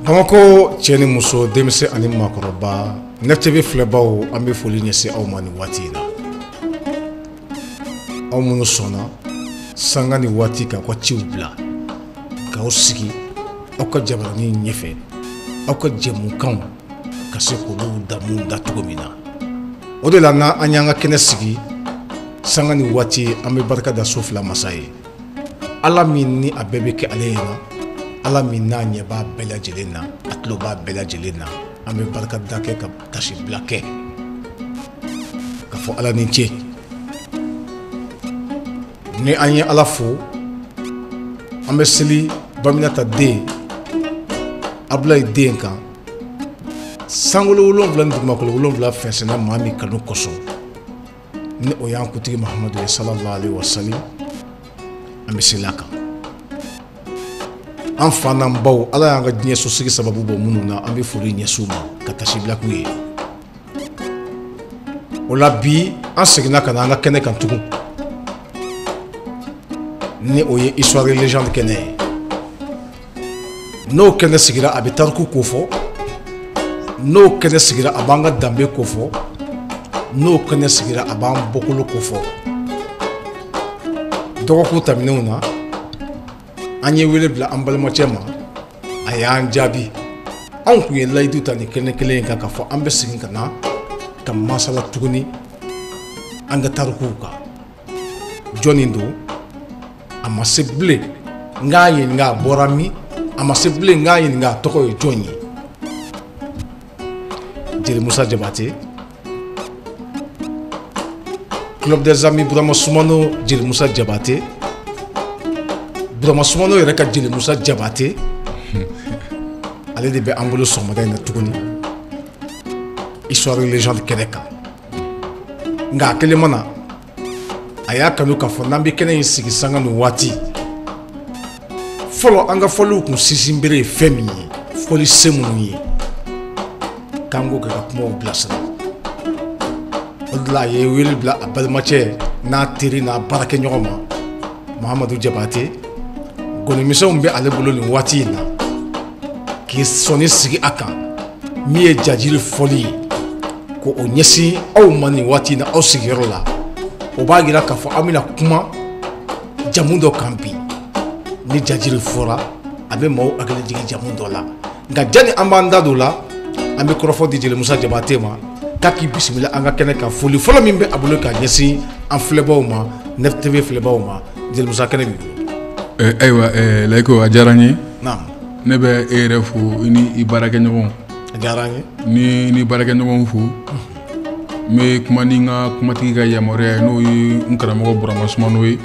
Bamakɔ cɛ ni muso, denmisɛn ani maakɔrɔba, Net TV filɛbaw, an bɛ foli ɲɛsin aw ma nin waati in na. Aw minnu sɔnna sanga ni waati k'aw ka ciw bila, k'aw sigi aw ka jabaranin ɲɛfɛ, aw ka jɛmukanw ka se k'olu damu da cogo min na. O de la n'an y'an ka kɛnɛ sigi sanga ni waati, an bɛ barika da so fila masa ye. Ala min ni a bɛɛ bɛ kɛ ale ɲɛna, Ala min n'a ɲɛ b'a bɛɛ lajɛlen na, a tulo b'a bɛɛ lajɛlen na, an bɛ barika da kɛ ka tasibila kɛ ka fɔ Ala ni ce. Ni an ye Ala fo, an bɛ seli Baminata den Abulayi den kan, sankolo 7 ni dugumakolo 7 fɛnsɛnna maa min kanu kosɔn, ni o y'an kuntigi Mahamadu ye sallallahu alaihi wa sallam, an bɛ seli a kan. An fa n'an baw, Ala y'an ka diɲɛ sosigi sababu bɔ minnu na, an bɛ foli ɲɛsin u ma ka tasibila k'u ye. O la bi an seginna ka na an ka kɛnɛ kan tugun, ni o ye histoire légende kɛnɛ ye. N'o kɛnɛ sigira, a bɛ tariku kofɔ. N'o kɛnɛ sigira, a b'an ka danbe kofɔ. N'o kɛnɛ sigira, a b'an bɔkolo kofɔ. Dɔgɔkun tɛmɛnenw na, an ye wele bila an balimacɛ ma, a y'an jaabi. Anw tun ye layidu ta nin kɛnɛ kelen in kan k'a fɔ an bɛ segin ka na ka masala tuguni an ka tarikuw kan. Jɔnni don? A ma se bilen n k'a ɲininka a bɔra min, a ma se bilen n k'a ɲininka a tɔgɔ ye jɔn ye. Jeli Musa Jabate, Club des Amis Burama Sumano, Jeli Musa Jabate, Burama Sumano yɛrɛ ka Jeli Musa Jabate, ale de bɛ an bolo sɔgɔmada in na tuguni histoire légende kɛnɛ kan. Nka a kelen ma na, a y'a kanu k'a fɔ n'an bɛ kɛnɛ in sigi sanga ni waati. Fɔlɔ an ka fɔliw kun sinsin bere ye fɛn min ye, fɔli se minnu ye, k'an k'o kɛ ka kumaw bilasira. O de la a ye wele bila a balimacɛ n'a teri n'a baarakɛɲɔgɔn ma, Mahamadu Jabate. Gɔnimisɛnw bɛ ale bolo nin waati in na k'i sɔnni sigi a kan, min ye jajiri fɔli ye, k'o ɲɛsin aw ma nin waati in na aw sigiyɔrɔ la. O b'a jira k'a fɔ an bɛna kuma jamu dɔ kan bi. Ni jajiri fɔra, a bɛ maaw hakili jigin jamu dɔ la. Nka jani an b'an da don o la, an bɛ kɔrɔfɔ di Jeli Musa Jabate ma k'a k'i bisimila an ka kɛnɛ kan. Foli fɔlɔ min bɛ a bolo k'a ɲɛsin an filɛbaw ma, Net TV filɛbaw ma, Jeli Musa, kɛnɛ b'i bolo. Ayiwa Layiko, a diyara n ye. Ne bɛ e yɛrɛ fo, i ni i baarakɛɲɔgɔnw. A diyara n ye. Ni ni baarakɛɲɔgɔnw fo. N bɛ kuma ni n ka kumatigi ka yamaruya ye, n'o ye n karamɔgɔ Burama Sumano ye.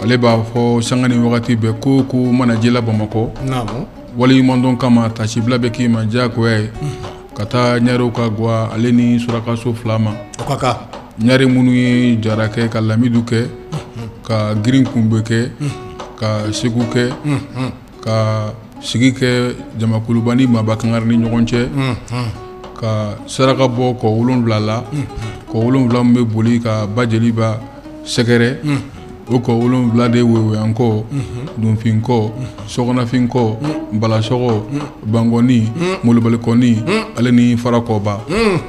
Ale b'a fɔ sanga ni wagati bɛɛ ko mana jila Bamakɔ. Waleɲumandɔn kama, tasibila bɛ k'i ma diyagoya ye. Ka taa ɲarew ka gwa ale ni surakaso fila ma. O ka kan. Ɲare minnu ye jara kɛ, ka lamidu kɛ, ka girin kunbɛ kɛ, ka segu kɛ, ka sigi kɛ jamakuluba ni maaba kangari ni ɲɔgɔn cɛ, ka saraka bɔ kɔ 7 la, kɔ 7 min bɛ boli ka ba jeliba sɛgɛrɛ. O kɔ 7 de ye Woyowayankɔ, Donfinkɔ, Sɔgɔnafinkɔ, Balasɔgɔ, Bangɔni, Molobalikɔni, ale ni Farakɔba.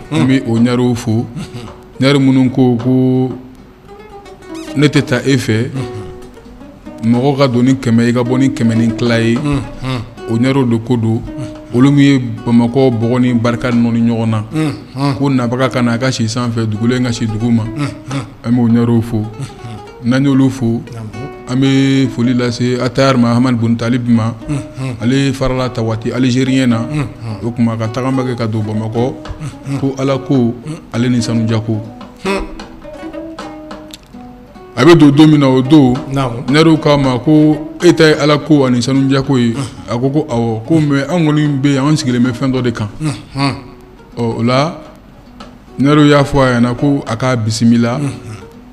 An bɛ o ɲarew fo. Ɲare minnu ko ko ne tɛ taa e fɛ, mɔgɔ ka don ni 100 i ka bɔ ni 100 ni tila ye, o ɲarew de ko don. Olu min ye Bamakɔ bɔgɔ ni barika nɔɔni ɲɔgɔn na, ko nabaga ka na a ka si sanfɛ, dugulen ka si dugu ma. An b'o ɲarew fo. N'an y'olu fo, an bɛ foli lase Atayar Mahamad Buntalib ma. Ale farala Tawati Algérien na. O tuma ka tagama kɛ ka don Bamakɔ, ko Ala ko ale ni sanujako. A bɛ don don min na, o don ɲarew k'a ma ko e ta ye Ala ko ani sanujako ye. A ko ko awɔ, ko mais an kɔni bɛ yan, an sigilen bɛ fɛn dɔ de kan. Ɔ o la ɲarew y'a fɔ a ɲɛna ko a k'a bisimila.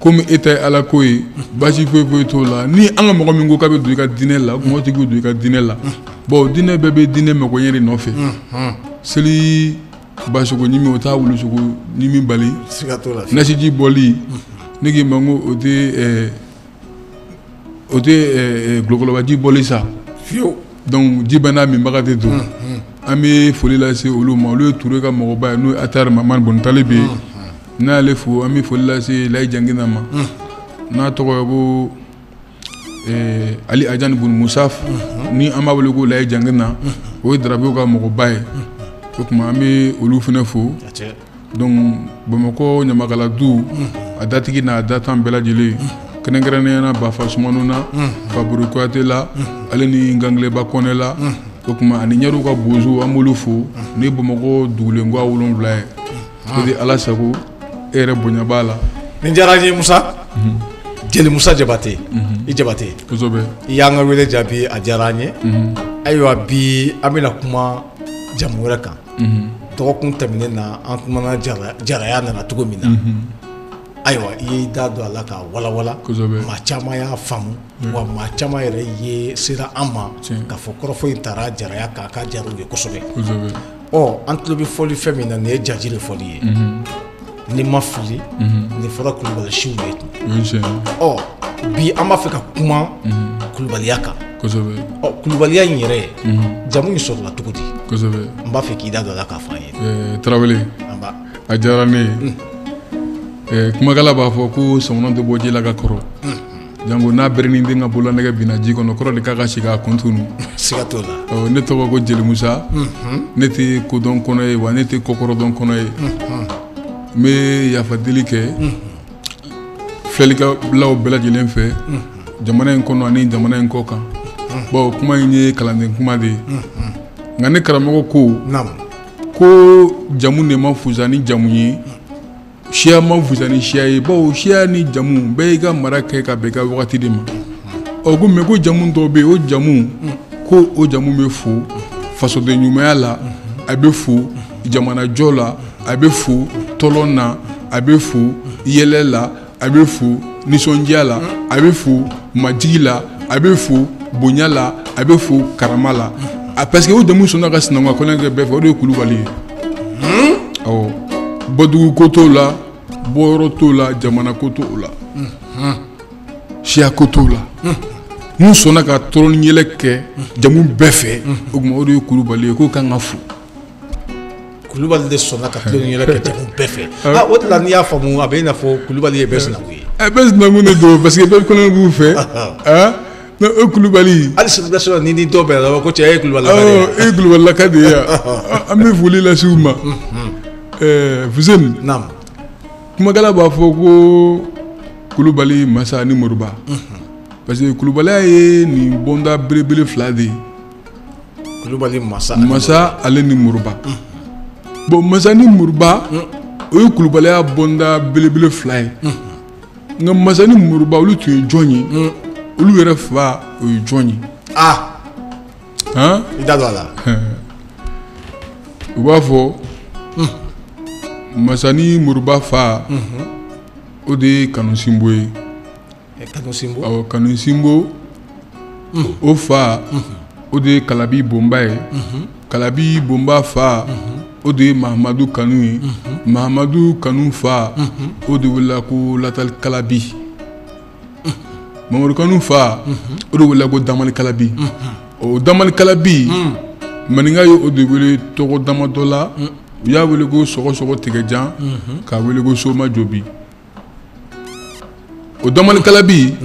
Komi e ta ye Ala ko ye, baasi foyi foyi t'o la. Ni an ka mɔgɔ min ko k'a bɛ don i ka diinɛ la, o tuma o tigi bɛ don i ka diinɛ la. Bon, diinɛ bɛɛ bɛ diinɛ magoɲɛ de nɔfɛ. Seli basogo ɲimi, o t'a wulusogo ɲimi bali. Siga t'o la. Nasiji bɔli, ne k'i ma ko o tɛ gulɔkɔlɔbaji bɔli sa. Fiyewu. Donc ji bɛɛ n'a minbaga de don. An bɛ foli lase olu ma. Olu ye Ture ka mɔgɔba ye, n'o ye Atayar Mahamad Buntalib ye. N'ale fo, an bɛ foli lase Layi Jangina ma, n'a tɔgɔ ye ko Ali Ajani Bun Musaf, ni an b'a wele ko Layi Jangina, o ye Darabew ka mɔgɔba ye. O tuma an bɛ olu fana fo. Donc Bamakɔ ɲamakala du, a datigi n'a datan bɛɛ lajɛlen, kɛrɛnkɛrɛnnenya na Bafa Sumano na, Faburu Kuyate la, ale ni Gangeleba Kɔnɛ la. O tuma ani ɲɛriw ka bozo, an b'olu fo. Ni Bamakɔ dugulenba 7 ye. O de Ala sago, e yɛrɛ bonya b'a la. Nin diyara n ye Musa. Jeli Musa Jabate, i Jabate. Kosɛbɛ. I y'an ka wele jaabi, a diyara an ye. Ayiwa bi an bɛna kuma jamu wɛrɛ kan. Dɔgɔkun tɛmɛnen na an kumana jaraya nana cogo min na. Ayiwa i y'i da don a la k'a walawala. Kosɛbɛ. Maa caman y'a faamu. Wa maa caman yɛrɛ ye sera an ma k'a fɔ kɔrɔfɔ in taara jaraya kan, k'a diyara u ye kosɛbɛ. Kosɛbɛ. Ɔ an tulo bɛ fɔli fɛn min na, nin ye jaji de fɔli ye. Ni ma fili, nin fɔra Kulubali siw ye. Ɔ bi an b'a fɛ ka kuma kulubaliya kan. Kosɛbɛ. Ɔ kulubaliya in yɛrɛ, jamu in sɔrɔla cogo di? Kosɛbɛ. N b'a fɛ k'i da don a la k'a fɔ an ye. Tarawele, a diyara ne ye. Kumakala b'a fɔ ko sɔmɔnɔ tɛ bɔ ji la ka kɔrɔ. Jango n'a berenin den ka bololanɛgɛ binna ji kɔnɔ, kɔrɔ de k'a ka sigi a kun tunu. Siga t'o la. Ne tɔgɔ ko Jeli Musa. Ne tɛ kodɔn kɔnɔ ye, wa ne tɛ kɔkɔrɔdɔn kɔnɔ ye. N bɛ yafa deli kɛ filɛlikɛlaw bɛɛ lajɛlen fɛ, jamana in kɔnɔ ani jamana in kɔ kan. Bon, kuma in ye kalanden kuma de ye. Nka ne karamɔgɔ ko ko jamu de ma fusa ni jamu ye, siya ma fusa ni siya ye. Bawo siya ni jamu bɛɛ y'i ka mara kɛ ka bɛn i ka wagati de ma. Ɔ ko mais ko jamu dɔw bɛ yen, o jamu ko o jamu bɛ fo fasoden ɲumanya la, a bɛ fo jamanajɔ la, a bɛ fo tɔlɔn na, a bɛ fo yɛlɛ la, a bɛ fo nisɔndiya la, a bɛ fo majigi la, a bɛ fo bonya la, a bɛ fo karama la. Parce que o jamu sɔnna ka sinankunya kɔnɛ kɛ bɛɛ fɛ, o de ye Kulubali ye. Awɔ, bɔdugu ko t'o la, bɔyɔrɔ t'o la, jamana ko t'o la, siya ko t'o la. Mun sɔnna ka tɔrɔ ni yɛlɛ kɛ jamu bɛɛ fɛ, o tuma o de ye Kulubali ye, k'o kan ka fo. Kulubali de sɔnna ka tulon ni yɛlɛ kɛ jamu bɛɛ fɛ. O de la n'i y'a faamu, a bɛ i n'a fɔ Kulubali ye bɛɛ sinankun ye. Bɛɛ sinankun de don, parce que bɛɛ kɔnɔ b'u fɛ. O Kulubali. Hali circulation ni dɔw bɛnna ko cɛ e ye Kulubalilaka de ye. E ye Kulubalilaka de ye. An bɛ foli lase u ma. Fuseni. Naamu. Kumakala b'a fɔ ko Kulubali masa ni Moriba. Parce que kulubaliya ye nin bɔnda belebele 2 de ye. Kulubali masa. Masa ale ni Moriba. Bon, masa ni Moriba, o ye kulubaliya bɔnda belebele 2 ye. Nka masa ni Moriba olu tun ye jɔn ye? Olu yɛrɛ fa o ye jɔn ye? I da don a la. U b'a fɔ masa ni Moriba fa, o de ye Kanusinbo ye. Kanusinbo? Awɔ, Kanusinbo, o fa, o de ye Kalabi Bonba ye. Kalabi Bonba fa, o de ye Mahamadu Kanu ye. Mahamadu Kanu fa, o de wulila ko Latali Kalabi. Mamadu Kanu fa o de wele ko Damali Kalabi. O Damali Kalabi, maninka ye o de wele tɔgɔ damadɔ la. U y'a wele ko sɔgɔsɔgɔ tigɛjan, k'a wele ko Soma Jobi. O Damali Kalabi,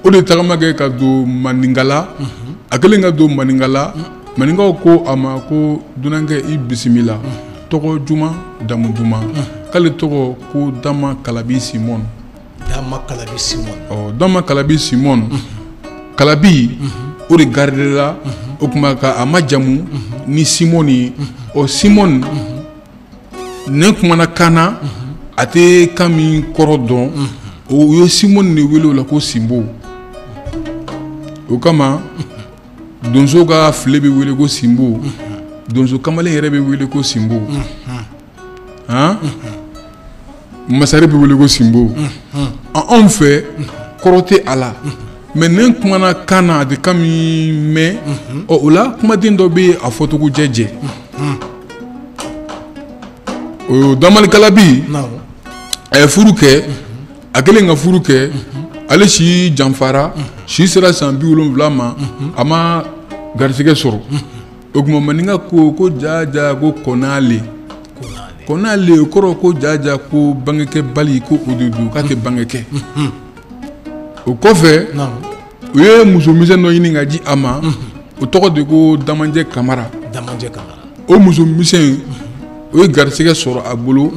o de tagama kɛ ka don Maninkala. A kɛlen ka don Maninkala, maninkaw ko a ma ko dunankɛ, i bisimila, tɔgɔ juma damu duman. K'ale tɔgɔ ko Dama Kalabi Simɔn. Dama Kalabi Simɔn. Ɔ, Dama Kalabi Simɔn, Kalabi o de garidela o tuma ka a ma jamu ni Simɔn ye. Ɔ, Simɔn ne kumana kan na, a tɛ kan min kɔrɔ dɔn, o ye Simɔn de wele o la ko Sinbo. O kama donso ka file bɛ wele ko Sinbo, donso kamalen yɛrɛ bɛ wele ko Sinbo, han, masare bɛ wele ko Sinbo. Anw fɛ kɔrɔ tɛ a la, mɛ ne kumana kan na, a tɛ kan min mɛn. Ɔ, o la kumaden dɔ bɛ a fɔcogo jɛjɛ. O Damali Kalabi, a ye furu kɛ. A kɛlen ka furu kɛ, ale si janfara, si sera san 70 ma, a ma garisɛgɛ sɔrɔ. O tuma maninka ko ko jaja ko kɔnale kɔnale, o kɔrɔ ko jaja ko bangekɛbali, ko o de don, k'a tɛ bange kɛ. O kɔfɛ, u ye musomisɛn dɔ ɲini ka di a ma, o tɔgɔ de ko Damajɛ Kamara. Damajɛ Kamara. O musomisɛn, o ye garisɛgɛ sɔrɔ a bolo.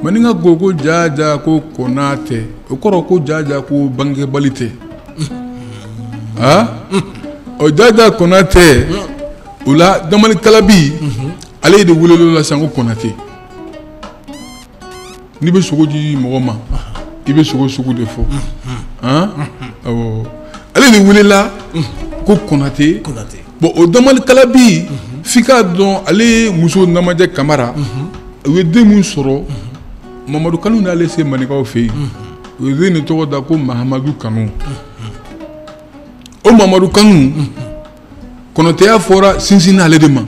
Maninka ko ko jaja ko kɔnna tɛ, o kɔrɔ ko jaja ko bangekɛbali tɛ. Aa, o jaja kɔnna tɛ. O la Damali Kalabi, ale de weleli la sisan ko Kɔnatɛ. N'i bɛ sogo di mɔgɔ ma, i bɛ sogo sugu de fɔ. Awɔ, ale de welela ko Kɔnatɛ. Bon, o Damali Kalabi, f'i k'a dɔn, ale muso Namajɛ Kamara, u ye den min sɔrɔ, Mamadu Kanu n'ale se maninkaw fɛ yen, u ye den de tɔgɔ da ko Mahamadu Kanu. O Mamadu Kanu, kɔnɔtɛya fɔra sinsinna ale de ma.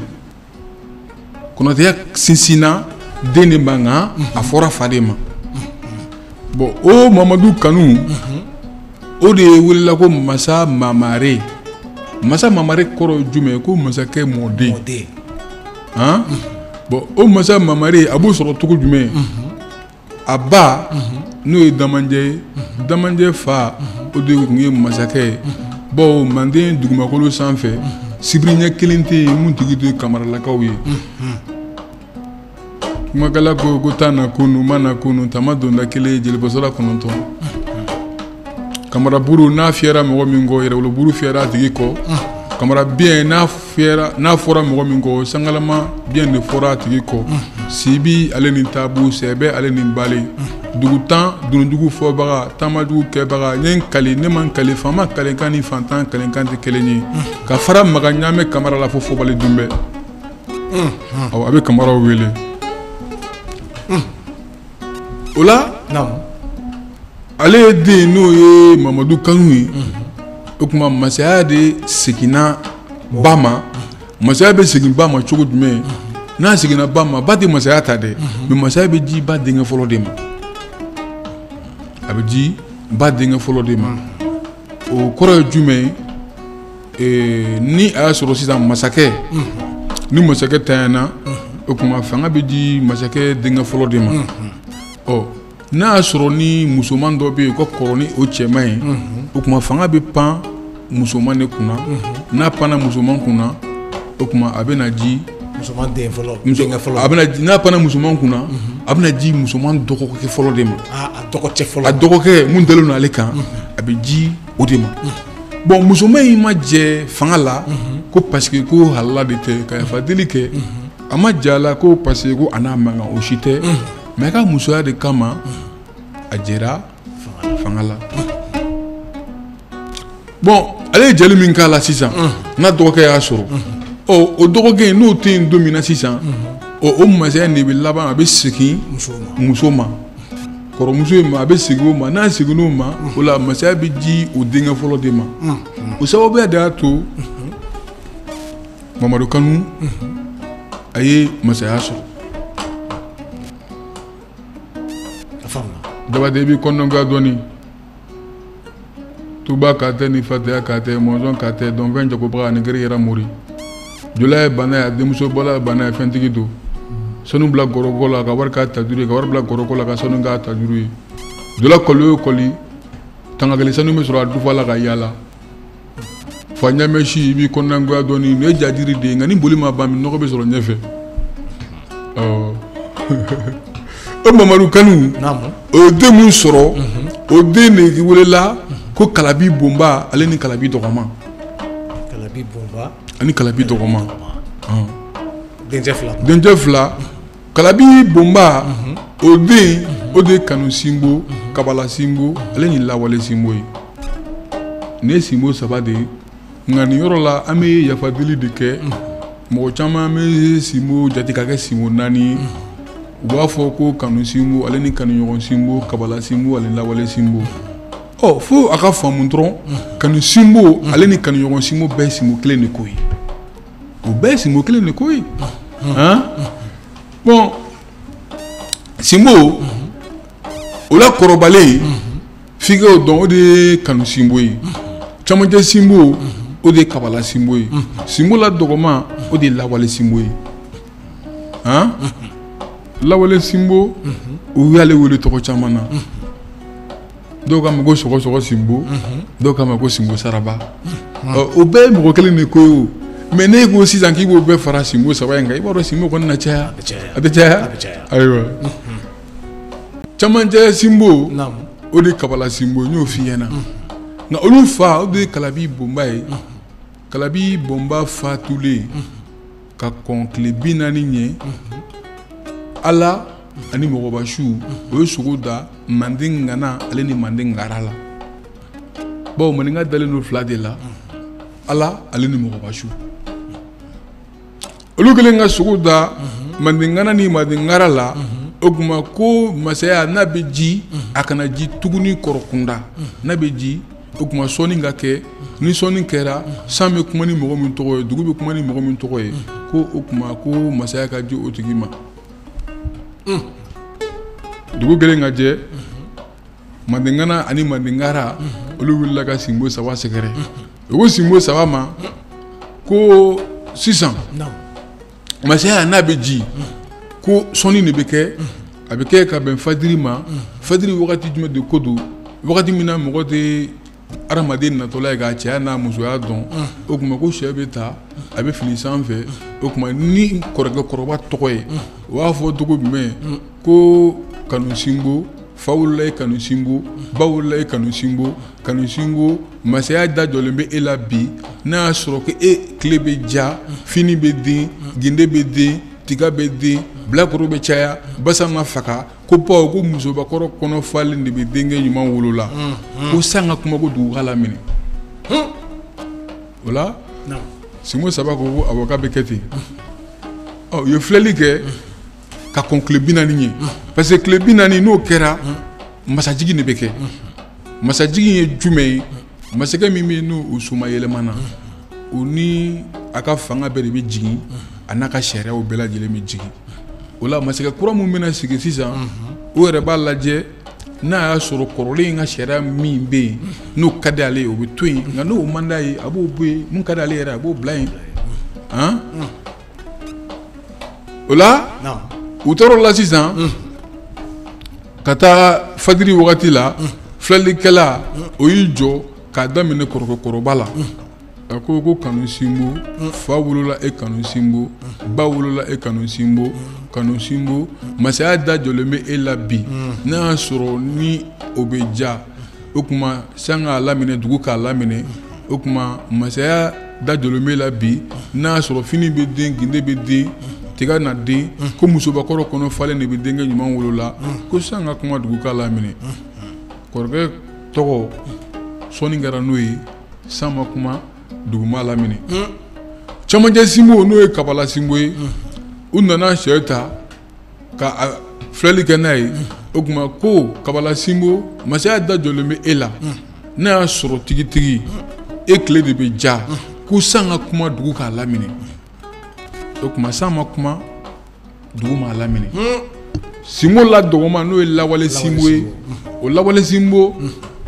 Kɔnɔtɛya sinsinna den de ma, nka a fɔra fa de ma. Bon, o Mamadu Kanu, o de welela ko Masa Mamare. Masa Mamare kɔrɔ ye jumɛn ye? Ko masakɛ mɔden. Han, bon, o Masa Mamare, a b'o sɔrɔ cogo jumɛn? A ba n'o ye Damanjɛ ye, Damanjɛ fa o de tun ye masakɛ ye. Bawo manden dugumakolo sanfɛ, sibiri ɲɛ kelen tɛ yen mun tigi tɛ kamaralakaw ye. Kumakɛla ko ko taa na kunu ma na kunu tama donda kelen jelibɔsɔla 9. Kamara buru n'a fiyɛra mɔgɔ min kɔ, yɛrɛwolo buru fiyɛra a tigi kɔ. Kamara biyɛn n'a fiyɛra, n'a fɔra mɔgɔ min kɔ, sangalama biyɛn de fɔra a tigi kɔ. Sibi ale ni tabu, sɛbɛ ale ni bale, dugu tan dununjugu fɔbaga, taamajugu kɛbaga. N ye n kali, ne ma n kali, faama kalekan ni fantan kalekan tɛ kelen ye. Ka fara Maga Ɲaamɛ Kamara la fo fɔbali dunbɛ. Awɔ, a bɛ Kamaraw wele o la. Ale ye den n'o ye Mamadu Kanu ye. O tuma masaya de seginna ba ma. Masaya bɛ segin ba ma cogo jumɛn? N'a seginna ba ma, ba tɛ masaya ta dɛ, mais masaya bɛ di ba denkɛ fɔlɔ de ma. A bɛ di ba denkɛ fɔlɔ de ma. O kɔrɔ ye jumɛn ye? Ni a y'a sɔrɔ sisan masakɛ, ni masakɛ tanyana, o tuma fanga bɛ di masakɛ denkɛ fɔlɔ de ma. Ɔ, n'a y'a sɔrɔ ni musoman dɔ bɛ yen o ka kɔrɔ ni o cɛman ye, o tuma fanga bɛ pan musoman de kunna. N'a panna musoman kunna, o tuma a bɛ na di musoman den fɔlɔ, denkɛ fɔlɔ. A bɛna, n'a panna musoman kunna, a bɛna di musoman dɔgɔkɛ fɔlɔ de ma. A dɔgɔcɛ fɔlɔ. A dɔgɔkɛ mun dalen don ale kan, a bɛ di o de ma. Bon, musoman in ma jɛ fanga la ko parce que ko halala de tɛ ka yafa deli kɛ. A ma jɛ a la ko parce que ko a n'a man kan, o si tɛ. Mais a ka musoya de kama, a jɛra fanga la. Bon, ale ye jɛli min k'a la sisan, n'a dɔgɔkɛ y'a sɔrɔ, ɔ, o dɔgɔkɛ in n'o tɛ yen don min na sisan, ɔ, o masaya in de bɛ laban, a bɛ segin muso ma, kɔrɔmuso in ma, a bɛ segin o ma. N'a seginn'o ma, o la masaya bɛ di o denkɛ fɔlɔ de ma. O sababuya de y'a to Mamadu Kanu a ye masaya sɔrɔ. Jabatɛ, i b'i kɔnɔngoya dɔɔni. Tuba ka tɛ ni fatiya ka tɛ mɔnzɔn ka tɛ dɔnfɛn jagobaga ani gere yɛrɛ mori jula ye bana ye a denmuso bɔla ye bana ye fɛntigi don sanu bila gɔrɔkɔ la ka wari k'a tajuru ye ka wari bila gɔrɔkɔ la ka sanu k'a tajuru ye jula kɔli o kɔli tangakelen sanu bɛ sɔrɔ a dufa la ka yaala fa ɲamɛ si i b'i kɔnɔnangoya dɔɔni nin ye jajiri de ye nka ni boli ma ban nɔgɔ bɛ sɔrɔ ɲɛfɛ o Mamadu Kanu o ye den mun sɔrɔ o den de welela ko Kalabi Bonba ale ni Kalabi Dɔgɔma. Kalabi Bonba ani Kalabi Dɔgɔma. Dencɛ fila. Dencɛ fila. Kalabi Bonba o den o de ye Kanu Sinbo, Kabala Sinbo ale ni Lawale Sinbo ye. Nin ye sinbo saba de ye nka nin yɔrɔ la an bɛ yafa deli de kɛ mɔgɔ caman bɛ sinbo jate ka kɛ sinbo naani ye. U b'a fɔ ko Kanu Sinbo ale ni Kanuɲɔgɔn Sinbo, Kabala Sinbo ale Lawale Sinbo. Ɔ fo a ka faamu dɔrɔn Kanu Sinbo ale ni Kanuɲɔgɔn Sinbo bɛɛ ye sinbo kelen de ko ye. O bɛɛ ye sinbo kelen de ko ye. Han? Bon sinbo o la kɔrɔbalen f'i k'o dɔn o de ye Kanu Sinbo ye. Camancɛ Sinbo o de ye Kabala Sinbo ye. Sinbo la dɔgɔman o de ye Lawale Sinbo ye. Han? Lawale Sinbo u y'ale wele tɔgɔ caman na. Dɔw k'a ma ko sɔgɔsɔgɔ Sinbo, dɔw k'a ma ko Sinbo Saraba. O bɛɛ ye mɔgɔ kelen de ko ye o. Mais n'e ko sisan k'i b'o bɛɛ fara sinbo saba in kan, i b'a dɔn sinbo kɔni na caya. A tɛ caya. Ayiwa. Camancɛ Sinbo o de ye Kabala Sinbo ye, n y'o f'i ɲɛna. Nka olu fa o de ye Kalabi Bonba ye. Kalabi Bonba fatulen ka kɔn tile 40 ɲɛ Ala ani mɔgɔba su o ye sogo da manden ŋana ale ni manden ŋara la bawo maninka dalen don fila de la Ala ale ni mɔgɔba su olu kɛlen ka sogo da manden ŋana ni manden ŋara la o tuma ko masaya n'a bɛ ji a kana ji tuguni kɔrɔkunda n'a bɛ ji o tuma sɔnni ka kɛ ni sɔnni kɛra san bɛ kuma ni mɔgɔ min tɔgɔ ye dugu bɛ kuma ni mɔgɔ min tɔgɔ ye ko o tuma ko masaya ka di o tigi ma. Dugu kɛlen ka jɛ mandengana ani mandengara olu wulila ka sinbo saba sɛgɛrɛ u ko sinbo saba ma ko sisan masaya n'a bɛ ji ko sɔnni de bɛ kɛ a bɛ kɛ ka bɛn fajiri ma fajiri wagati jumɛn de ko don wagati min na mɔgɔ tɛ adamaden natɔla ye k'a cɛya n'a musoya dɔn o tuma ko sɛ bɛ ta a bɛ fili sanfɛ o tuma ni kɔrɔkɛ kɔrɔba tɔgɔ ye u b'a fɔ cogo jumɛn ko Kanu Sinbo fa wolola e Kanu Sinbo ba wolola e Kanu Sinbo Kanu Sinbo masaya da jɔlen bɛ e la bi n'a y'a sɔrɔ ko e tile bɛ ja fini bɛ den gende bɛ den tiga bɛ den bilakoro bɛ caya basa ma faga ko bawo ko musobakɔrɔ kɔnɔ falen de bɛ denkɛ ɲuman wolo la ko san ka kuma ko dugu k'a laminɛ o la sinbo saba ko ko awɔ k'a bɛ kɛ ten ɔ u ye filɛli kɛ ka kɔn tile 40 ɲɛ parce que tile 40 n'o kɛra masajigin de bɛ kɛ masajigin ye jumɛn ye masakɛ min bɛ yen n'o soma yɛlɛmana o ni a ka fanga bɛɛ de bɛ jigin a n'a ka sariyaw bɛɛ lajɛlen bɛ jigin o la masakɛ kura min bɛna sigi sisan o yɛrɛ b'a lajɛ n'a y'a sɔrɔ kɔrɔlen in ka sariya min bɛ yen n'o ka di ale ye o bɛ to yen nka n'o man d'a ye a b'o bɔ yen mun ka di ale yɛrɛ a b'o bila yen han o la u taara o la sisan ka taa fajiri wagati la filɛlikɛla o y'i jɔ k'a daminɛ kɔrɔkɛ kɔrɔba la a ko ko Kanu Sinbo fa wolola e Kanu Sinbo ba wolola e Kanu Sinbo Kanu Sinbo masaya da jɔlen bɛ e la bi n'a y'a sɔrɔ ni o bɛ ja o tuma san k'a laminɛ dugu k'a laminɛ o tuma masaya da jɔlen bɛ la bi n'a y'a sɔrɔ fini bɛ den ginde bɛ den tiga na den ko musobakɔrɔ kɔnɔ falen de bɛ denkɛ ɲuman wolo la ko san ka kuma dugu k'a laminɛ kɔrɔkɛ tɔgɔ sɔnni kɛra n'o ye san ma kuma dugu m'a laminɛ camancɛ sinbo n'o ye kabala sinbo ye u nana sɛ ta ka filɛli kɛ n'a ye o tuma ko kabala sinbo masaya da jɔlen bɛ e la n'a y'a sɔrɔ tigitigi e tile de bɛ ja ko san ka kuma dugu k'a laminɛ o tuma san ma kuma dugu m'a laminɛ sinbo la dɔgɔma n'o ye lawale sinbo ye o lawale sinbo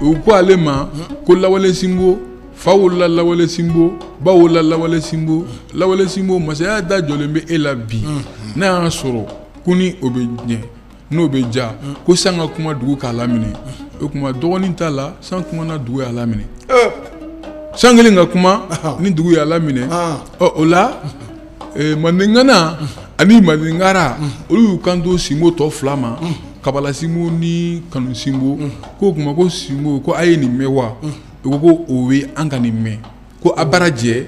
U ko ale ma ko Lawale Sinbo, fa wolola Lawale Sinbo, ba wolola Lawale Sinbo, Lawale Sinbo masaya da jɔlen bɛ e la bi, n'a y'a sɔrɔ ko ni o bɛ ɲɛ n'o bɛ ja, ko san ka kuma dugu k'a laminɛ. O tuma dɔgɔnin t'a la, san kumana dugu y'a laminɛ. San kelen ka kuma ni dugu y'a laminɛ. Ɔ o la Mandenkana ani Mandenkara olu y'u kanto Sinbo tɔ fila ma, Kabala Sinbo ni Kanu Sinbo, k'o tuma ko Sinbo ko a ye nin mɛn wa? U ko ko o ye an ka nin mɛn, ko a baara jɛ,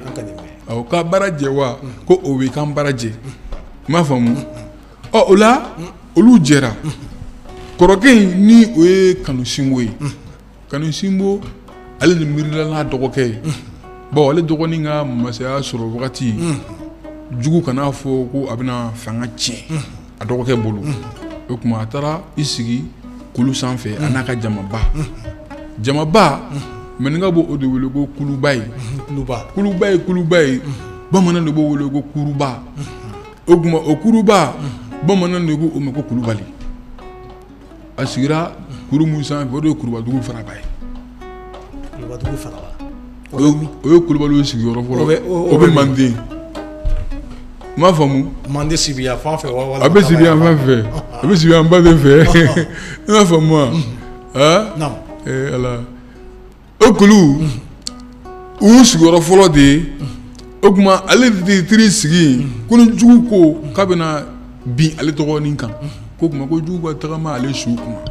awɔ k'a baara jɛ wa? Ko o ye k'an baara jɛ. I m'a faamu? Ɔ o la olu jɛra. Kɔrɔkɛ in ni o ye Kanu Sinbo ye, Kanu Sinbo ale de miirila n'a dɔgɔkɛ ye. Bon ale dɔgɔnin ka masaya sɔrɔ wagati, jugu kana fɔ ko a bɛna fanga tiɲɛ a dɔgɔkɛ bolo. O tuma a taara i sigi kulu sanfɛ a n'a ka jamaba. Jamaba maninka b'o de wele ko kuluba ye. Kuluba. Kuluba ye kuluba ye, bamanan de b'o wele ko kuruba. O tuma o kuruba bamanan de ko o ma ko kulubali. A sigira kuru mun sanfɛ, o de ye Kurubadugu faraba ye. Kurubadugu faraba. O ye kulubaliw sigiyɔrɔ fɔlɔ. O bɛ Manden. I m'a faamu? Manden sibiya fan fɛ wa? A bɛ sibiya fan fɛ. A bɛ sibiya ba de fɛ. I m'a faamu wa? Naamu. Ala. O kulu u y'u sigiyɔrɔ fɔlɔ de ye. O tuma ale de teri sigi ko ni jugu ko k'a bɛna bin ale dɔgɔnin kan, ko tuma ko jugu ka tagama ale su kunna.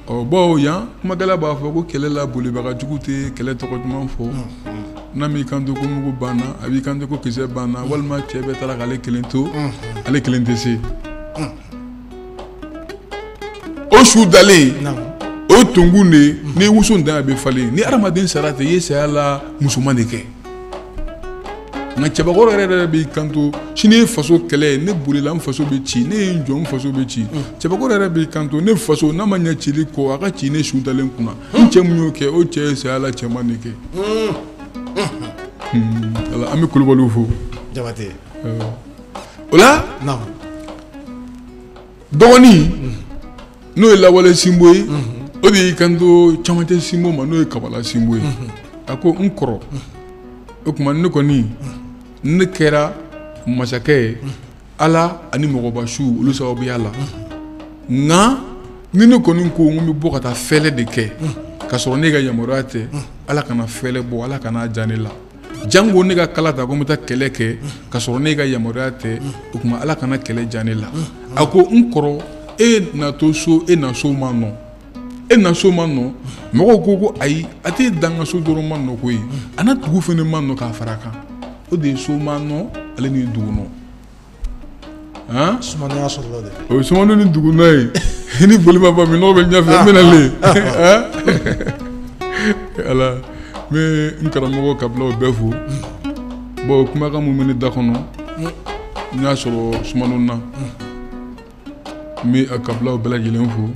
Ɔ bawo yan kumakɛla b'a fɔ ko kɛlɛ la bolibaga jugu tɛ kɛlɛ tɔgɔ duman fɔ. N'a m'i kanto ko mugu banna, a b'i kanto ko kisɛ banna, walima cɛ bɛɛ taara k'ale kelen to, ale kelen tɛ se. O su dalen, o ye tonkun de ye. N'i ye woso dan a bɛ falen. Ni hadamaden sara ten, i ye saya la musoman de kɛ. Nka cɛbakɔrɔ yɛrɛ yɛrɛ b'i kanto sini ye faso kɛlɛ ye, ne bolila n faso bɛ ci, ne ye n jɔ n faso bɛ ci. Cɛbakɔrɔ yɛrɛ b'i kanto ne faso n'a ma ɲɛ cili kɔ, a ka ci ne su dalen kunna. N cɛ mun y'o kɛ, o cɛ ye saya la cɛman de kɛ. Ala, an bɛ kulubaliw fo. Jabate. O la dɔgɔnin n'o ye Lawale Sinbo ye, o de y'i kanto camancɛ Sinbo ma, n'o ye Kabala Sinbo ye. A ko n kɔrɔ, o tuma ne kɔni ne kɛra masakɛ ye Ala ani mɔgɔba su olu sababuya la. Nka ni ne kɔni ko n bɛ bɔ ka taa fɛlɛ de kɛ ka sɔrɔ ne ka yamaruya tɛ, Ala kana fɛlɛ bɔ, Ala kana ja ne la. Jango ne ka kala ta ko n bɛ taa kɛlɛ kɛ ka sɔrɔ ne ka yamaruya tɛ, o tuma Ala kana kɛlɛ ja ne la. A ko n kɔrɔ, e na to so, e na so ma nɔ. E na so ma nɔ. Mɔgɔw ko ko ayi, a tɛ dan ka so dɔrɔn ma nɔ koyi, a na dugu fana ma nɔ k'a fara a kan. O de ye so ma nɔ ale ni dugu nɔ. Han? Sumano y'a sɔrɔ la dɛ. O ye sumano ni dugu nɔ ye. Ni boli ma ban, minɔgɔ bɛ ɲɛfɛ, n bɛna le. Ala, n bɛ n karamɔgɔ kabilaw bɛɛ fo. Bon kumakan mun bɛ ne da kɔnɔ, n y'a sɔrɔ sumano na. N bɛ a kabilaw bɛɛ lajɛlen fo.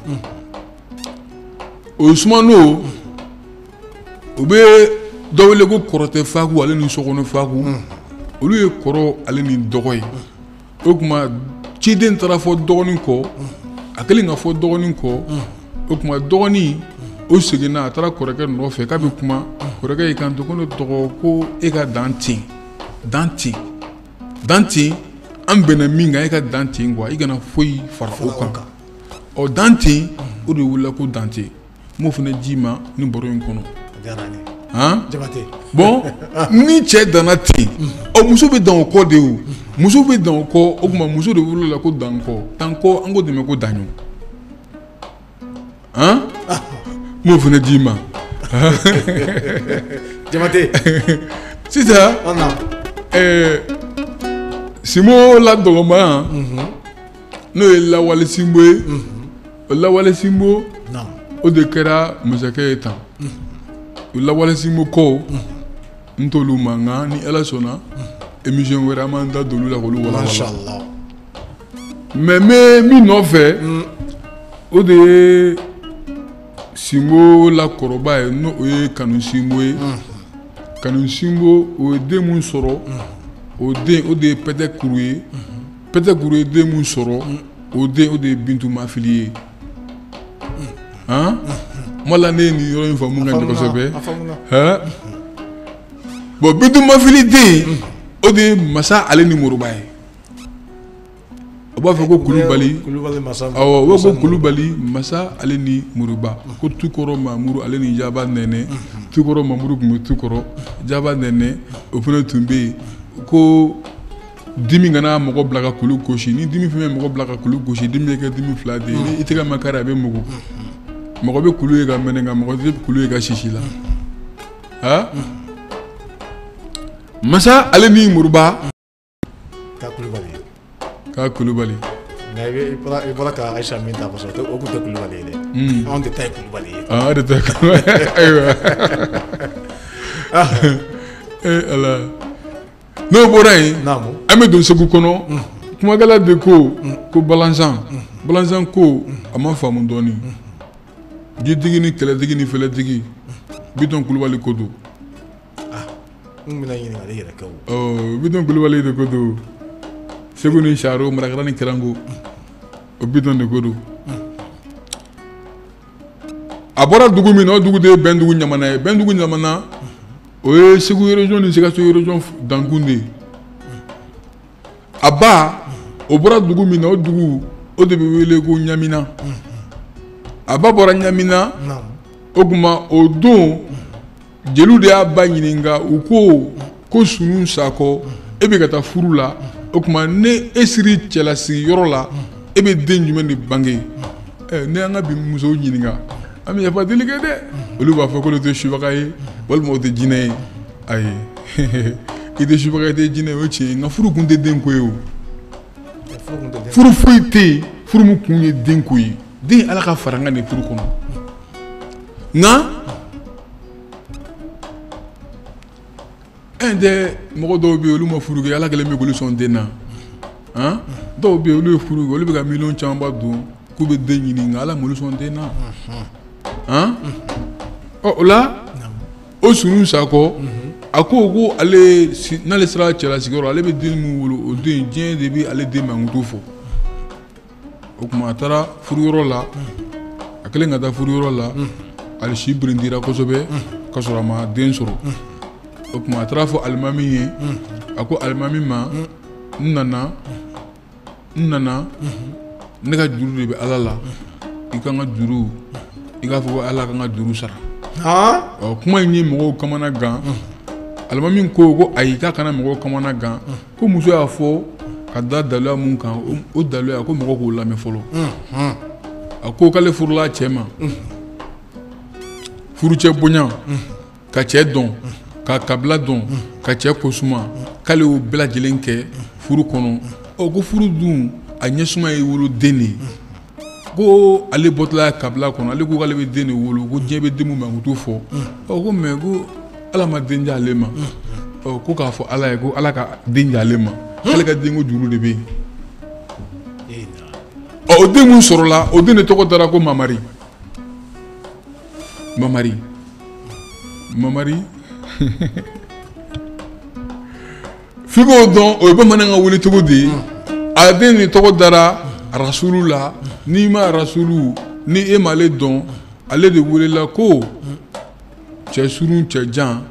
O sumano, u bɛ dɔ wele ko kɔrɔtɛ faku ale ni sokɔnɔ faku. Olu ye kɔrɔ ale ni dɔgɔ ye. O tuma ciden taara fɔ dɔgɔnin kɔ, a kɛlen ka fɔ dɔgɔnin kɔ, o tuma dɔgɔnin o seginna a taara kɔrɔkɛ nɔfɛ k'a bɛ kuma. Kɔrɔkɛ y'i kanto ko ne tɔgɔ ko e ka dan ten, dan ten, dan ten, an bɛnna min kan e ka dan ten quoi, i kana foyi fara o kan. Ɔ dan ten, o de wulila ko dan ten. N b'o fana d'i ma ni baro in kɔnɔ. Han? Bon ni cɛ danna ten, ɔ muso bɛ dan o kɔ de o. Muso bɛ dan o kɔ, o tuma muso de wulila ko dan kɔ. Dan kɔ, an ko dɛmɛ ko daɲɔ. Han? N b'o fana d'i ma. Jabate. Sisan, Sinbo la dɔgɔma, n'o ye Lawale Sinbo ye, o Lawale Sinbo, o de kɛra masakɛ ye tan. O Lawale Sinbo kɔ, n t'olu ma, nka ni Ala sɔnna émission wɛrɛ an b'an da don olu la k'olu walawala. Mashallah. Mais n bɛ min nɔfɛ, o de ye Sinbo la kɔrɔba ye, n'o ye Kanu Sinbo ye. Kanu Sinbo, o ye den mun sɔrɔ, o den o de ye Pɛtɛ Kuru ye. Pɛtɛ Kuru ye den mun sɔrɔ, o den o de ye Bintu Mafili ye. Han? Ma la ne ye nin yɔrɔ in faamu ka ɲɛ kosɛbɛ. Bon, Bitɔn Mafili den, o de ye Masa ale ni Moriba ye. O b'a fɔ ko Kulubali, awɔ, u b'a fɔ ko Kulubali Masa ale ni Moriba, ko Tukɔrɔ Mamuru ale ni Jaba Nɛnɛ. Tukɔrɔ Mamuru tun bɛ Tukɔrɔ, Jaba Nɛnɛ o fana tun bɛ yen. Ko dimi kana mɔgɔ bila ka kulu gosi. Ni dimi fɛn bɛ mɔgɔ bila ka kulu gosi, dimi bɛ kɛ dimi fila de ye. Ni i tɛgɛ ma kari, a bɛ mugu. Mɔgɔ bɛ kulu ye ka mɛnɛ, nka mɔgɔ tɛ kulu ye ka sisi la. Masa ale ni Moriba k'a Kulubali. K'a Kulubali. Nka i bɔra ka Ayisa min ta kosɛbɛ, o tun tɛ Kulubali ye dɛ. Anw de ta ye Kulubali ye. Ah, de ta ye Kulubali. Ayiwa. Ee Ala. N'o bɔra yen, an bɛ don Segu kɔnɔ. Kumakɛla de ko balanzan. Balanzan ko a ma faamu dɔɔni. Jitigi ni kɛlɛtigi ni fɛlɛtigi, Bitɔn Kulubali ko don. N bɛna ɲininkali yɛrɛ kɛ o. Bitɔn Kulubali de ko don. Segu ni Saro, Marakala ni Kirango, o Bitɔn de ko don. A bɔra dugu min na, o dugu de ye Bɛndugu ɲamana ye. Bɛndugu ɲamana, o ye Segu région ni Sikaso région dankun de ye. A ba, o bɔra dugu min na, o dugu o de bɛ wele ko Ɲamina. A ba bɔra Ɲamina. O tuma o don, jeliw de y'a ba ɲininka. U ko Sunu Sakɔ, e bɛ ka taa furu la, o tuma ne e siri cɛlasigiyɔrɔ la, e bɛ den jumɛn de bange? Ne y'an ka bi musow ɲininka, an bɛ yafa deli kɛ dɛ, olu b'a fɔ k'olu tɛ subaga ye walima o tɛ jinɛ ye. Ayi, i tɛ subaga ye, i tɛ jinɛ ye, o ye tiɲɛ ye, nka furu kun tɛ den ko ye o. Furu foyi tɛ yen, furu min kun ye den ko ye. Den Ala ka farankan de furu kɔnɔ. Nka e tɛ mɔgɔ dɔw bɛ yen, olu ma furu kɛ, Ala kɛlen bɛ k'olu sɔn den na. Dɔw bɛ yen, olu ye furu kɛ, olu bɛ ka miliyɔn camanba don k'u bɛ den ɲini, nka Ala m'olu sɔn den na. Ɔ o la, o Sunu Sakɔ, a ko ale n'ale sera cɛlasigiyɔrɔ, ale bɛ den min wolo, o den, diɲɛ de bɛ ale den mankutu fɔ. O tuma a taara furuyɔrɔ la. A kɛlen ka taa furuyɔrɔ la, ale si birintira kosɛbɛ ka sɔrɔ a ma den sɔrɔ. O tuma a taara fɔ alimami ye. A ko alimami ma: n nana, n nana, ne ka juru de bɛ Ala la, i ka n ka juru, i k'a fɔ ko Ala ka n ka juru sara. Ɔ, kuma in ye mɔgɔw kamana gan. Alimami ko ayi, k'a kana mɔgɔw kamana gan, ko muso y'a fɔ ka da daluya mun kan, o daluya, ko mɔgɔw k'o lamɛn fɔlɔ. A ko k'ale furula cɛ ma, furucɛ bonya, ka cɛ dɔn, ka kabila dɔn, ka cɛ ko suma, k'ale y'o bɛɛ lajɛlen kɛ furu kɔnɔ. Ɔ, ko furu dun a ɲɛsuma ye woloden de ye. Ko ale bɔtɔla kabila kɔnɔ, ale ko k'ale bɛ den de wolo, ko diɲɛ bɛ den mun mankutu fɔ. Ɔ, ko mɛ ko Ala ma den di ale ma. Ɔ, ko k'a fɔ Ala ye ko Ala ka den di ale ma, k'ale ka denko juru de bɛ yen. Ɔ, o den mun sɔrɔla, o den de tɔgɔ dara ko Mamari. Mamari, Mamari, f'i k'o dɔn, o ye bamanan ka wele cogo de ye. A den de tɔgɔ dara Rasulu la. N'i ma Rasulu, ni e m'ale dɔn, ale de welela ko cɛ surun cɛ jan.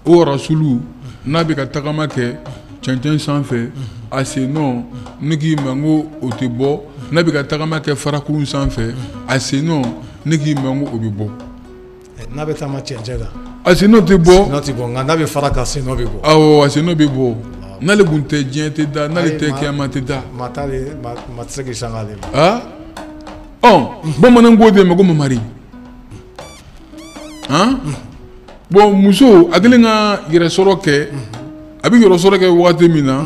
O Rasulu n'a bɛ ka tagama kɛ cɛncɛn sanfɛ, a sen nɔ, ne k'i ma n ko o tɛ bɔ. N'a bɛ ka tagama kɛ farakurun sanfɛ, a sen nɔ, ne k'i ma n ko o bɛ bɔ. N'a bɛ taama cɛncɛn kan, a sen nɔ tɛ bɔ. Sen nɔ tɛ bɔ, nka n'a bɛ fara kan, sen nɔ bɛ bɔ. Awɔ, a sen nɔ bɛ bɔ. N'ale kun tɛ, diɲɛ tɛ da. N'ale tɛ, kiyama tɛ da. Maa t'ale, maa tɛ se k'i sanga ale ma. Ɔ, bamanan ko de ma ko Mamari. Bon, muso a kɛlen ka yɛrɛsɔrɔ kɛ, a bɛ yɛrɛsɔrɔ kɛ waati min na,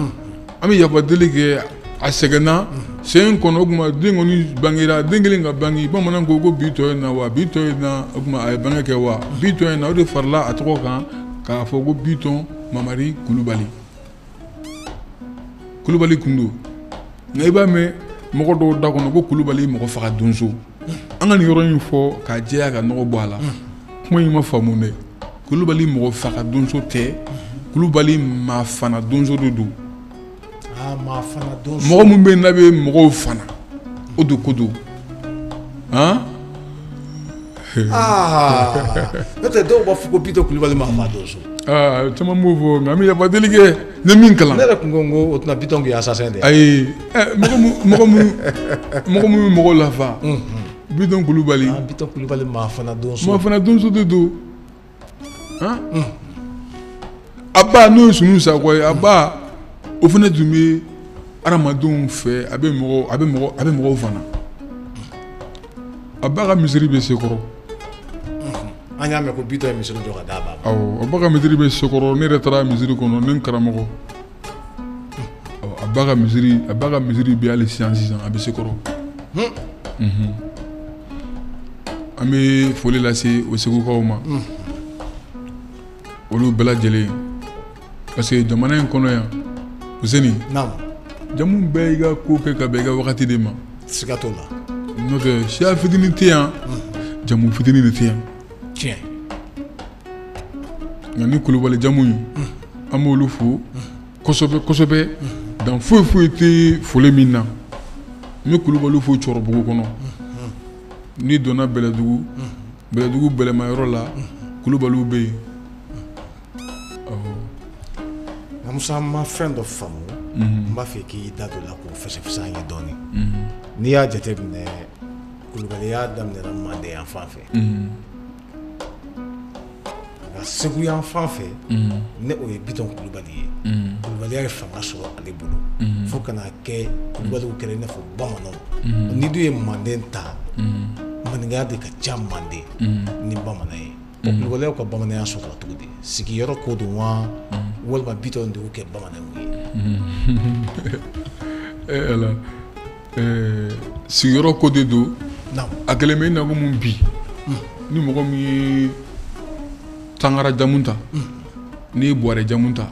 an bɛ yafa deli kɛ, a sɛgɛnna sen kɔnɔ. O tuma den kɔni bangera, den kelen ka bange, bamanan ko bi tɔ in na wa, bi tɔ in na. O tuma a ye bange kɛ wa, bi tɔ in na, o de farala a tɔgɔ kan k'a fɔ ko Bitɔn Mamari Kulubali. Kulubali kun don. Nka i b'a mɛn mɔgɔ dɔw da kɔnɔ ko Kulubali mɔgɔ faga donso. An ka nin yɔrɔ in fɔ k'a jɛya, ka nɔgɔ bɔ a la. Kuma in ma faamu dɛ. Kulubali mɔgɔ faga donso tɛ, Kulubali maa fana donso de don. Mɔgɔ min bɛ yen n'a bɛ mɔgɔw fana, o de ko don. Aa, n'o tɛ dɔw b'a fɔ ko Bitɔn Kulubali ma fa donso. Aa, caman b'o fɔ, nka an bɛ yafa deli kɛ ne min kalan. Ne yɛrɛ kun ko n ko o tɛna Bitɔn k'i assassin de. Ayi, mɔgɔ mun bɛ mɔgɔw lafa. Bitɔn Kulubali. Bitɔn Kulubali maa fana donso. Maa fana donso de don. Han? A ba n'o ye Sunu Sakɔ ye, a ba o fana tun bɛ hadamadenw fɛ, a bɛ mɔgɔw fana. A ba ka misiri bɛ Sekɔrɔ. An y'a mɛn ko Bitɔn ye misiri jɔ ka d'a ba ma. Awɔ, a ba ka misiri bɛ Sekɔrɔ, ne yɛrɛ taara misiri kɔnɔ ne karamɔgɔ. A ba ka misiri bɛ hali sisan a bɛ Sekɔrɔ. An bɛ foli lase o Segukaw ma. Olu bɛɛ lajɛlen. Parce que jamana in kɔnɔ yan, Fuseni. Naamu. Jamu bɛɛ y'i ka ko kɛ ka bɛn i ka wagati de ma. Siga t'o la. N'o tɛ siya fitinin tɛ yan, jamu fitinin de tɛ yan. Tiɲɛ. Nka ni Kulubali jamu in, an b'olu fo kosɛbɛ kosɛbɛ. Dan foyi foyi tɛ foli min na. N bɛ Kulubali fo Cɔrɔbugu kɔnɔ. N'i donna Bɛlɛdugu, Bɛlɛdugu bɛlɛmayɔrɔ la, Kulubaliw bɛ yen. Nka Musa, n ma fɛn dɔ faamu. N b'a fɛ k'i da don la k'o fɛsɛfɛsɛ an ye dɔɔnin. N'i y'a jateminɛ, Kulubaliya daminɛna Manden yan fan fɛ. Nka Segu yan fan fɛ, ne o ye Bitɔn Kulubali ye. Kulubaliya ye fanga sɔrɔ ale bolo. Fo ka n'a kɛ Kulubaliw kɛra i n'a fɔ bamananw. N'i dun ye Manden ta, maninkaya de ka ca Manden ni bamanan ye. Kulubaliyaw ka bamananya sɔrɔla cogo di? Sigiyɔrɔ ko don wa, walima Bitɔn de y'u kɛ bamananw ye? Ala, sigiyɔrɔ ko de don. A kɛlen bɛ i n'a ko mun bi, ni mɔgɔ min ye Tangara jamu ta, n'i ye Buwarɛ jamu ta,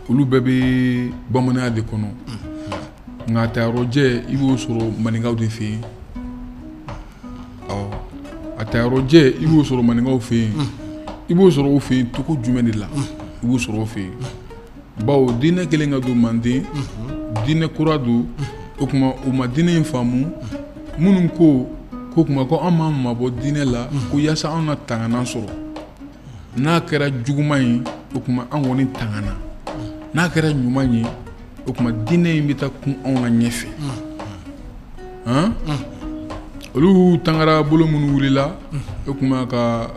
olu bɛɛ bɛ bamananya de kɔnɔ. Nka a tayɔrɔjɛ i b'o sɔrɔ maninkaw de fɛ yen. Awɔ, a tayɔrɔjɛ i b'o sɔrɔ maninkaw fɛ yen. I b'o sɔrɔ o fɛ yen cogo jumɛn de la? I b'o sɔrɔ o fɛ yen. Bawo diinɛ kɛlen ka don Manden, diinɛ kura don, o tuma u ma diinɛ in faamu. Minnu ko tuma ko an m'an mabɔ diinɛ la, ko yaasa an ka tangana sɔrɔ. N'a kɛra juguman ye, o tuma an kɔni tangana. N'a kɛra ɲuman ye, o tuma diinɛ in bɛ taa kun anw na ɲɛfɛ. Han? Olu tangara bolo minnu wulila, o tuma ka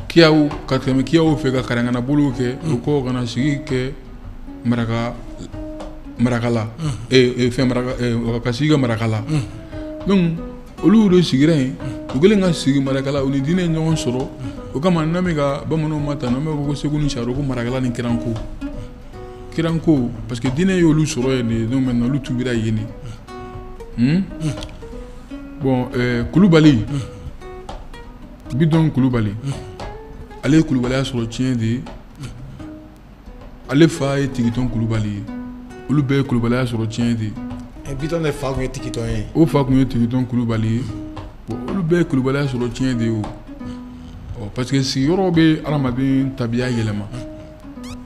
kiyaw ka tɛmɛ kiyaw fɛ ka karankana bolow kɛ, o kɔ ka na sigi kɛ Marakala, fɛn maraka ka sigi kɛ Marakala. Donc olu de sigira yen, u kɛlen ka sigi Marakala, u ni diinɛ ye ɲɔgɔn sɔrɔ. O kama n'an bɛ ka bamananw ma ta, n'an b'a fɔ ko Segu ni Saro, ko Marakala ni Kiranko. Kiranko parce que diinɛ y'olu sɔrɔ yen de, donc maintenant olu tubira yen de. Bon, Kulubali, Bitɔn Kulubali, ale ye kulubaliya sɔrɔ tiɲɛ de ye. Ale fa ye Tigitɔn Kulubali ye. Olu bɛɛ ye kulubaliya sɔrɔ tiɲɛ de ye. Bitɔn de fa tun ye Tigitɔn ye. O fa tun ye Tigitɔn Kulubali ye. Bon, olu bɛɛ ye kulubaliya sɔrɔ tiɲɛ de ye o. Ɔ, parce que sigiyɔrɔ bɛ hadamaden tabiya yɛlɛma.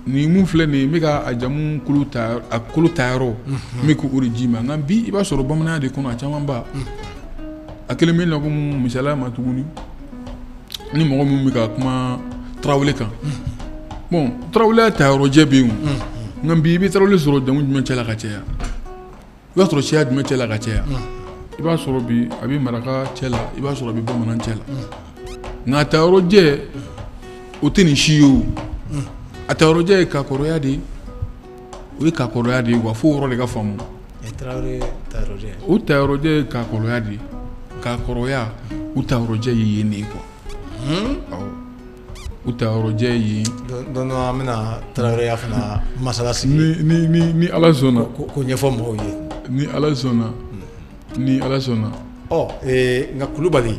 Ni mun filɛ nin ye, n bɛ ka a jamu kolo ta, a kolo tayɔrɔ, n bɛ k'o de d'i ma. Nka bi i b'a sɔrɔ bamananya de kɔnɔ a caman ba. A kelen bɛ na ko misaliya ma tuguni. Ni mɔgɔ min bɛ ka kuma Tarawele kan. Bon, Taraweleya tayɔrɔjɛ bɛ yen o. Nka bi i bɛ Tarawele sɔrɔ jamu jumɛn cɛ la ka caya? I b'a sɔrɔ siya jumɛn cɛ la ka caya? I b'a sɔrɔ bi a bɛ maraka cɛ la, i b'a sɔrɔ a bɛ bamanan cɛ la. Nka a tayɔrɔjɛ o tɛ nin si ye o. A tayɔrɔjɛ ye kakɔrɔya de ye. O ye kakɔrɔya de ye wa, fo o yɔrɔ de ka faamu. O tayɔrɔjɛ ye kakɔrɔya de ye. Kakɔrɔya, o tayɔrɔjɛ ye yen de ye quoi. Awɔ, o tayɔrɔjɛ ye yen. Don dɔ an bɛna Taraweleya fana masala sigi. Ni Ala sɔnna. K'o ɲɛfɔ mɔgɔw ye. Ni Ala sɔnna. Ni Ala sɔnna. Ɔ, nka Kulubali,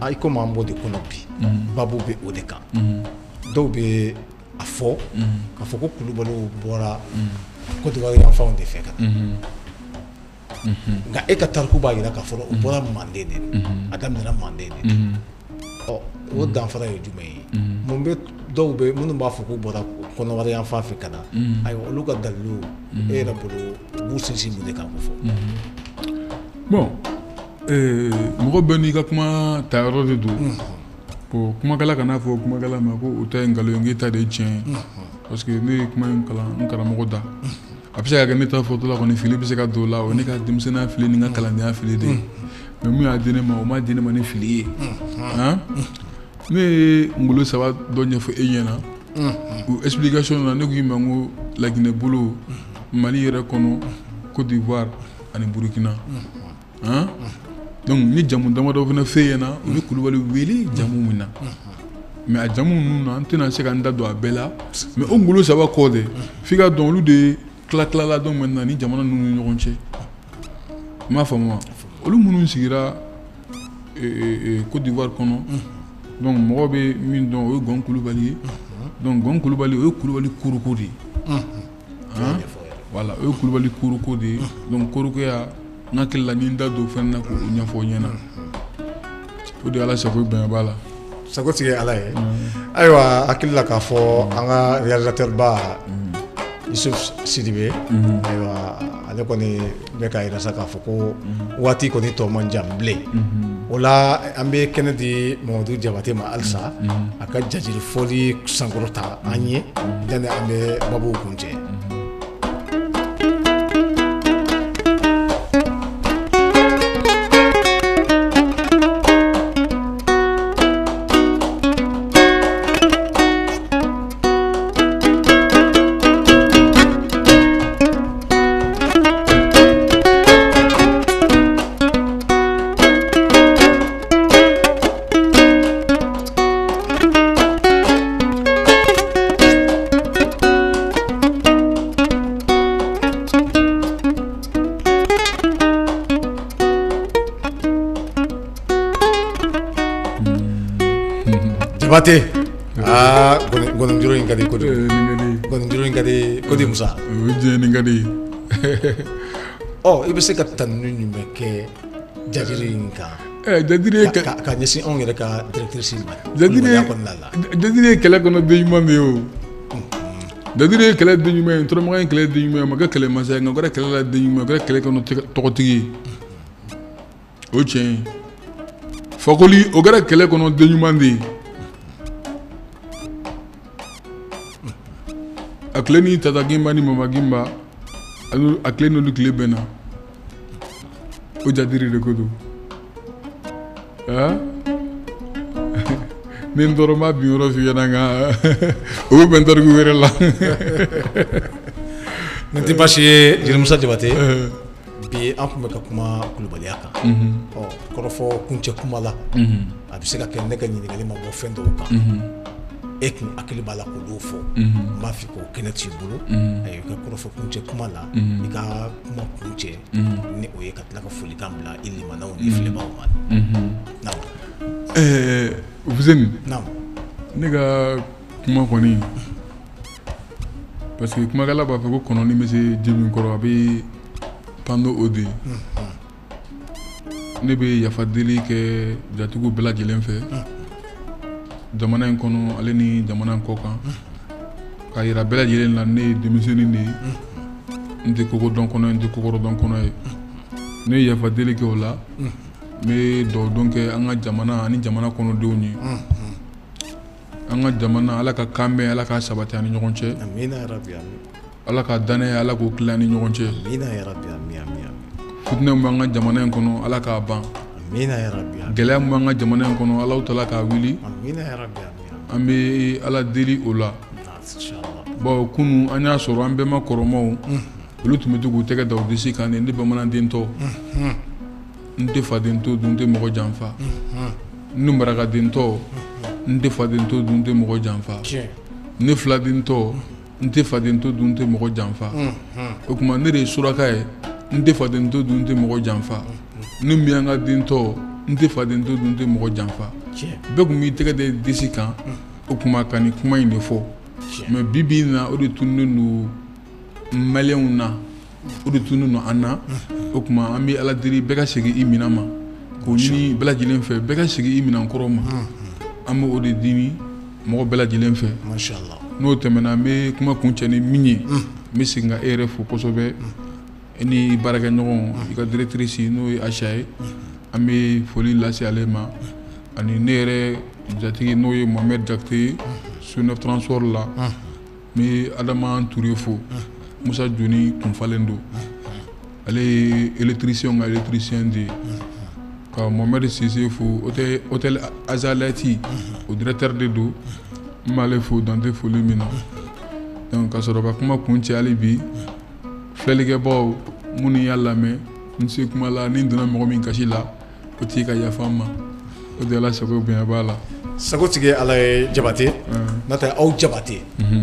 i komi an b'o de kɔnɔ bi, babu bɛ o de kan. Dɔw bɛ a fɔ k'a fɔ ko Kulubaliw bɔra Côte d'Ivoire yanfanw de fɛ ka na. Nka e ka tariku b'a jira k'a fɔ o bɔra Manden de, a daminɛna Manden de. Ɔ, o danfara ye jumɛn ye? Mun bɛ dɔw bɛ minnu b'a fɔ k'u bɔra Kɔnɔwari yanfan fɛ ka na, ayiwa olu ka dalilu e yɛrɛ bolo u b'u sinsin mun de kan k'o fɔ? Bon, Mɔgɔ bɛɛ n'i ka kuma ta yɔrɔ de don. Bon, kumakɛla kana fɔ kumakɛla ma ko o ta ye nkalon ye, k'e ta de ye tiɲɛ ye, parce que ne ye kuma in kalan n karamɔgɔ da. A bɛ se ka kɛ ne ta fɔtɔ la kɔni, fili bɛ se ka don o la. O ye ne ka denmisɛnninya fili ni n ka kalandenya fili de ye. Mais mun y'a di ne ma, o ma di ne ma ni fili ye. Han, ne ye ngolo saba dɔ ɲɛfɔ e ɲɛna o explication na. Ne ko i ma ko Laginɛ bolo, Mali yɛrɛ kɔnɔ, Côte d'Ivoire ani Burukina. Han, donc ni jamu damadɔ fana f'e ɲɛna, u bɛ Kulubali wele jamu min na. Mais a jamu ninnu na, an tɛna se ka n da don a bɛɛ la. Mais o ngolo saba kɔ de, f'i ka dɔn olu de tila tilala. Donc maintenant, ni jamana ninnu ni ɲɔgɔn cɛ, i m'a faamu wa? Olu minnu sigira Côte d'Ivoire kɔnɔ, donc mɔgɔ bɛ min dɔn, o ye Gɔn Kulubali ye. Donc Gɔn Kulubali, o ye Kulubali Koroko de ye. Voilà, o ye Kulubali Koroko de ye. Donc Korokoya, n hakili la, ni n da don fɛn na k'o ɲɛfɔ ɲɛna, o de ye Ala sago, bɛn b'a la. Sago tigi ye Ala ye. Ayiwa, hakili la k'a fɔ an ka réalisateur ba Yusuf Sidibe, ayiwa, ale kɔni bɛ k'a yira sa k'a fɔ ko waati kɔni tɔ man jan bilen. O la, an bɛ kɛnɛ di Mamadu Jabate ma halisa, a ka jajiri fɔli sankɔrɔta an ye yanni an bɛ babuw kuncɛ. Jabate, aa, gɔnijuru in ka di kojugu. Gɔnijuru in ka di kodi, Musa. O ye diɲɛ, nin ka di. Ɔ, i bɛ se ka tanuni jumɛn kɛ jajiri in kan? Jadiri ye ka ɲɛsin anw yɛrɛ ka directrice ma? Jadiri ye kɔnɔna la. Jadiri ye kɛlɛ kɔnɔ den ɲuman de ye. O jadiri ye kɛlɛ den ɲuman ye, Turamagan ye kɛlɛ den ɲuman ye. A ma kɛ kɛlɛmasa ye, nka o kɛra kɛlɛ la den ɲuman ye, o kɛra kɛlɛ kɔnɔ tɔgɔtigi ye. O tiɲɛ ye. Fakoli, o kɛra kɛlɛ kɔnɔ den ɲuman de ye. A tile ni Tata Gimba ni Mama Gimba, a tile n'olu tile bɛnna. O jadiri de ko don. Ni n tɔɔrɔ, n b'a bin yɔrɔ f'i ɲɛna, nka o bɛ bɛn tariku wɛrɛ la. Nin tɛ baasi ye, Jeli Musa Jabate. Bi an tun bɛ ka kuma kulubaliya kan. Ɔ, kɔrɔfɔ kuncɛ kuma la, a bɛ se ka kɛ ne ka ɲininkali ma bɔ fɛn dɔw kan, e kun hakili b'a la k'olu fɔ. N b'a fɛ k'o kɛnɛ t'i bolo i ka kɔrɔfɔ kuncɛ kuma la, i ka kuma kuncɛ ni o ye, ka tila ka folikan bila i limanaw ni filɛbagaw ma. Naamu. Fuseni. Naamu. Ne ka kuma kɔni, parce que kumakɛla b'a fɔ ko kɔnɔni bɛ se ji min kɔrɔ, a bɛ pan o de ye. Ne bɛ yafa deli kɛ jatigiw bɛɛ lajɛlen fɛ, jamana in kɔnɔ ale ni jamana in kɔ kan, k'a yira bɛɛ lajɛlen la, ne ye denmisɛnnin de ye, n tɛ koko dɔn kɔnɔ ye, n tɛ kokɔrɔ dɔn kɔnɔ ye. Ne ye yafa deli kɛ o la. N bɛ dugawu don kɛ an ka jamana ani jamana kɔnɔdenw ye. An ka jamana, Ala ka kan bɛn, Ala k'a sabati an ni ɲɔgɔn cɛ. Amina yarabi, amin. Ala ka danaya, Ala k'o tila an ni ɲɔgɔn cɛ. Amina yarabi, amin, amin, amin. Fitinɛ min b'an ka jamana in kɔnɔ, Ala k'a ban. Amina yarabi, amin. Gɛlɛya min b'an ka jamana in kɔnɔ, Ala tala k'a wuli. Amina yarabi, amin. An bɛ Ala deli o la. Inshallah. Bawo kunun an y'a sɔrɔ an bɛnba kɔrɔmaw, olu tun bɛ to k'u tɛgɛ da u disi kan de: ne bamanan tɔ, n tɛ faden to dun, n tɛ mɔgɔ janfa. Ne marakaden tɔ, n tɛ faden to dun, n tɛ mɔgɔ janfa. Ne filaden tɔ, n tɛ faden to dun, n tɛ mɔgɔ janfa. O tuma ne de ye suraka ye, n tɛ faden to dun, n tɛ mɔgɔ janfa. Ne miyanka den tɔ, n tɛ faden to dun, n tɛ mɔgɔ janfa. Bɛɛ tun b'i tɛgɛ da i disi kan, o tuma ka nin kuma in de fɔ. Mais bi bi in na, o de tununnen don maliyɛnw na, o de tununnen don an na. O tuma an bɛ Ala deli, bɛɛ ka segin i minɛn ma, k'o ɲini bɛɛ lajɛlen fɛ, bɛɛ ka segin i minɛn kɔrɔ ma. An bɛ o de dimi mɔgɔ bɛɛ lajɛlen fɛ. Mashallah. N'o tɛmɛna, an bɛ kuma kuncɛ ni min ye, n bɛ segin ka e yɛrɛ fo kosɛbɛ, e ni baarakɛɲɔgɔn, i ka directrice, n'o ye Ayisa ye. An bɛ foli lase ale ma ani ne yɛrɛ jatigi n'o ye Mohamed Jakite ye Sonef Transport la. N bɛ Adama Ture fo, Musa Joni kunfalen don, ale ye électricien ka électricien de ye. Ka Mohamed Sise fo, hôtel Azalɛti o directeur de don, n b'ale fo dan tɛ foli min na. Donc ka sɔrɔ ka kuma kun cɛ hali bi, filɛlikɛbagaw minnu y'a lamɛn, n se kuma la ni n donna mɔgɔ min kasi la, o tigi ka yafa n ma. O de Ala sago bonya b'a la. Sago tigi Ala ye Jabate, n'o tɛ aw Jabate,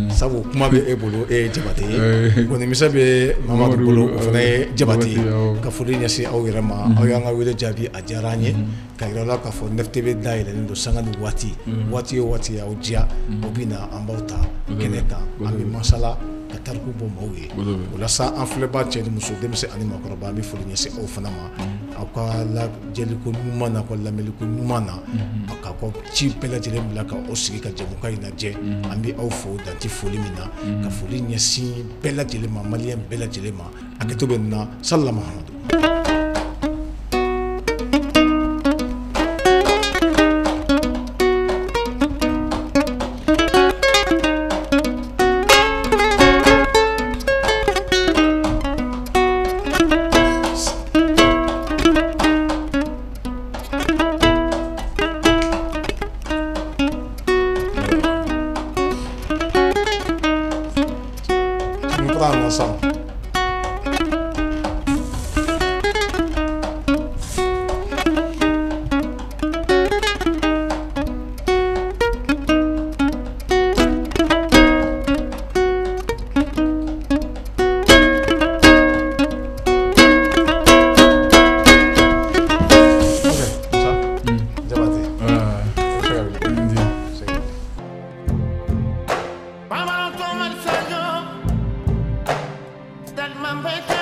sabu kuma bɛ e bolo, e ye Jabate ye, gɔnimisa bɛ Mamadu bolo, o fana ye Jabate ye. Ka foli ɲɛsin aw yɛrɛ ma, aw y'an ka wele jaabi, a diyara an ye. Ka yira la k'a fɔ 9 TV dayɛlɛlen don sanga ni waati, waati o waati y'aw diya, aw bɛ na, an b'aw ta kɛnɛ kan, an bɛ masala ka tariku bɔ maaw ye. O la sa, an filɛbaa cɛ ni muso, denmisɛn ani maakɔrɔba, an bɛ foli ɲɛsin aw fana ma, aw ka lajɛliko ɲuman na, aw ka lamɛnliko ɲuman na, aw k'aw ka ci bɛɛ lajɛlen bila ka aw sigi ka jɛmukan in lajɛ. An bɛ aw fo dan tɛ foli min na, ka foli ɲɛsin bɛɛ lajɛlen ma, maliyɛn bɛɛ lajɛlen ma. Hakɛto bɛ nin na. Salala Mahamadu. Tu nous prends en ensemble. Ok, comme ça. Jabate. Ndi. Baba,